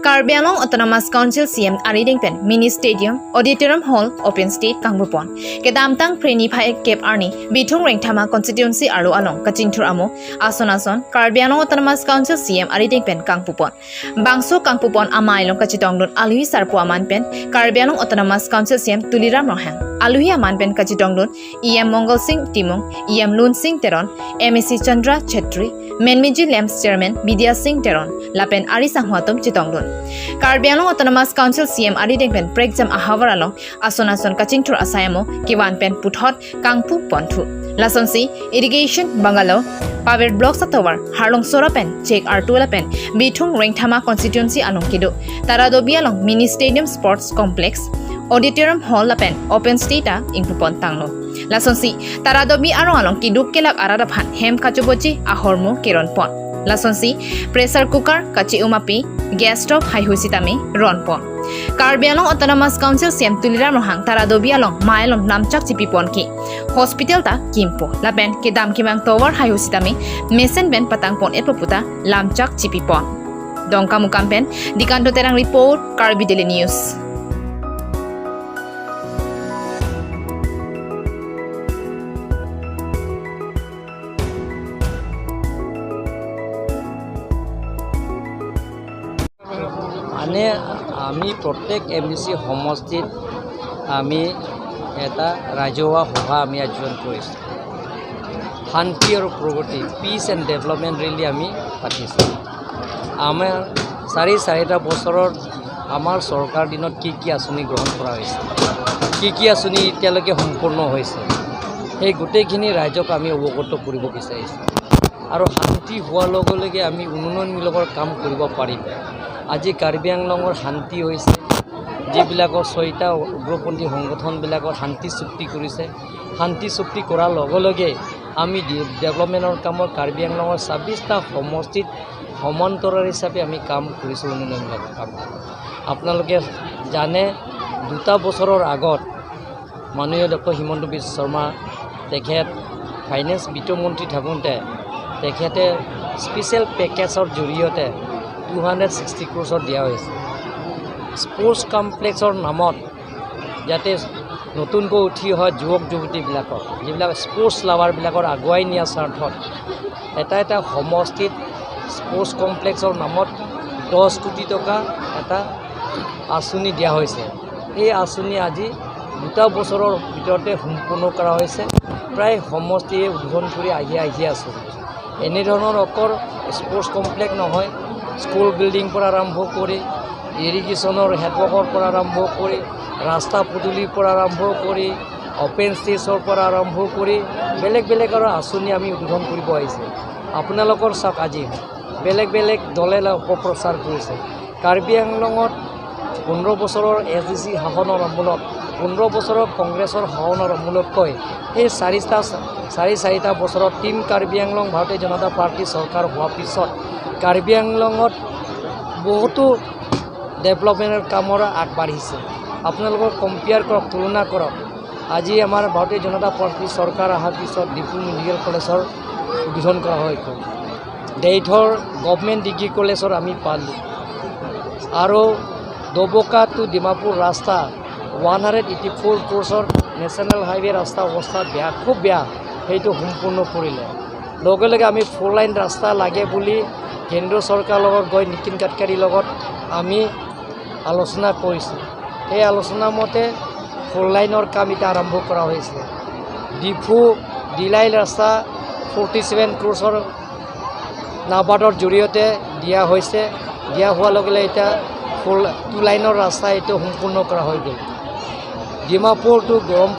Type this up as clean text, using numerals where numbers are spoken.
Karbi Anglong Autonomous Council CM Ari Dengpen Mini Stadium Auditorium Hall Open State Kangbupon Kedam Tang Preni Phai Kep Arni Bithung Rengthama Constituency Aro Along Kachingthur Amo Ason Ason Karbi Anglong Autonomous Council CM Ari Dengpen Kangpupon Bangso Kangpupon Amailong Kachitong Dun Aluhi Sarpu Aman Pen Karbi Anglong Autonomous Council CM Tuliram Ronghang Aluhi Aman Pen Kachitong Dun EM Mongol Singh Timung EM Lun Singh Teron MEC Chandra Chetri Menmiji Lamps Chairman Bidya Singh Teron Lapen Ari Sanghuatum Chitongdun Karbi Anglong Autonomous Council CM Ari Dengpen Prekjam Ahawar Along Ason Ason Kachingthur Asayamo Kiwan Pen Puthot Kangpu Ponthu Lasonsi Irrigation Bungalow Power Blocks Tower Harlong Sora Pen Check Artula Pen Bithung Rengthama Constituency Along Kidu Taradobi Along Mini Stadium Sports Complex Auditorium Hall Lapen Open State Ingpupon Tanglo Lasonsi Taradobi Arong Along Kiduk Kelak Araraphan Hem Kachubochi Ahormo Kiron Pon Lasonsi Pressure Cooker Kachi Umapi Gas Stove Haihusitami Ron Pon Karbi Anglong Autonomous Council CM Tuliram Ronghang Taradobi Along Mailong Namchak Chipipon Ki Hospital ta Kimpo Lapen Kedam Kimang Tower Haihusitami Mesen Ben Patang Pon Etpoputa Lamchak Chipipon Dongka Mukampen Dikanto Terang Report Karbi Daily News. মানে আমি প্ৰত্যেক MDC সমষ্টিত আমি এটা ৰাজহুৱা সভা আমি আয়োজন কৰিছোঁ। শান্তি আৰু প্ৰগতি, পিচ এণ্ড ডেভেলপমেণ্ট ৰেলী আমি পাতিছোঁ। আমাৰ চাৰিটা বছৰত আমাৰ চৰকাৰ দিনত কি কি আঁচনি গ্ৰহণ কৰা হৈছে, কি কি আঁচনি এতিয়ালৈকে সম্পূৰ্ণ হৈছে, সেই গোটেইখিনি ৰাইজক আমি অৱগত কৰিব বিচাৰিছোঁ। আৰু শান্তি হোৱাৰ লগে লগে আমি উন্নয়নমূলকৰ কাম কৰিব পাৰিম। আজি কাৰ্বি আংলঙৰ শান্তি হৈছে, যিবিলাকৰ ছয়টা উগ্ৰপন্থী সংগঠনবিলাকৰ শান্তি চুক্তি কৰিছে, শান্তি চুক্তি কৰাৰ লগে লগে আমি ডেভেলপমেণ্টৰ কামত কাৰ্বি আংলঙৰ 26টা সমষ্টিত সমান্তৰাল হিচাপে আমি কাম কৰিছোঁ, উন্নয়নমূলক কাম। আপোনালোকে জানে, 2টা বছৰৰ আগত মাননীয় ডক্টৰ হিমন্ত বিশ্ব শৰ্মা তেখেত ফাইনেন্স বিত্তমন্ত্ৰী থাকোঁতে তেখেতে স্পেচিয়েল পেকেজৰ জৰিয়তে 260 ক্ৰ'ৰ্ছৰ দিয়া হৈছে স্পৰ্টছ কমপ্লেক্সৰ নামত, যাতে নতুনকৈ উঠি অহা যুৱক যুৱতীবিলাকক, যিবিলাক স্পৰ্টছ লাভাৰবিলাকৰ আগুৱাই নিয়াৰ স্বাৰ্থত এটা এটা সমষ্টিত স্পৰ্টছ কমপ্লেক্সৰ নামত 10 কোটি টকা এটা আঁচনি দিয়া হৈছে। এই আঁচনি আজি 2টা বছৰৰ ভিতৰতে সম্পূৰ্ণ কৰা হৈছে। প্ৰায় সমষ্টিয়ে উদ্বোধন কৰি আহি আহি আছোঁ। এনেধৰণৰ অকল স্পৰ্টছ কমপ্লেক্স নহয়, স্কুল বিল্ডিং পৰা আৰম্ভ কৰি ইৰিগেশ্যনৰ হেডৱৰ্কৰ পৰা আৰম্ভ কৰি ৰাস্তা পদূলিৰ পৰা আৰম্ভ কৰি অ'পেন ষ্টেজৰ পৰা আৰম্ভ কৰি বেলেগ বেলেগ আৰু আঁচনি আমি উদ্বোধন কৰিব আহিছে। আপোনালোকৰ চাওক, আজি বেলেগ বেলেগ দলে অপপ্ৰচাৰ কৰিছে। কাৰ্বি আংলঙত 15 বছৰৰ এছ ডি চি শাসনৰ আমোলত, 15 বছৰৰ কংগ্ৰেছৰ শাসনৰ আমোলতকৈ এই চাৰিটা বছৰত টীম কাৰ্বি আংলং ভাৰতীয় জনতা পাৰ্টী চৰকাৰ হোৱাৰ পিছত কাৰ্বি আংলঙত বহুতো ডেভেলপমেণ্টৰ কামৰ আগবাঢ়িছে। আপোনালোকক কম্পেয়াৰ কৰক, তুলনা কৰক। আজি আমাৰ ভাৰতীয় জনতা পাৰ্টী চৰকাৰ অহাৰ পিছত ডিফু মেডিকেল কলেজৰ উদ্বোধন কৰা হৈ গ'ল, ডেইথৰ গভমেণ্ট ডিগ্ৰী কলেজৰ আমি পালোঁ, আৰু ডবকা টু ডিমাপুৰ ৰাস্তা 184 ক্ৰ'ৰ্ছৰ নেশ্যনেল হাইৱে ৰাস্তা অৱস্থা বেয়া, খুব বেয়া, সেইটো সম্পূৰ্ণ কৰিলে। লগে লগে আমি 4 লাইন ৰাস্তা লাগে বুলি কেন্দ্ৰীয় চৰকাৰৰ লগত গৈ নীতিন গাডকাৰীৰ লগত আমি আলোচনা কৰিছোঁ। সেই আলোচনা মতে 4 লাইনৰ কাম এতিয়া আৰম্ভ কৰা হৈছে। ডিফু ডিলাই ৰাস্তা 47 ক্ৰ'ৰ্ছৰ নাবাৰ্ডৰ জৰিয়তে দিয়া হৈছে। দিয়া হোৱাৰ লগে লগে এতিয়া 2 লাইনৰ ৰাস্তা এইটো সম্পূৰ্ণ কৰা হৈ গ'ল। ডিমাপুৰ টু গৰম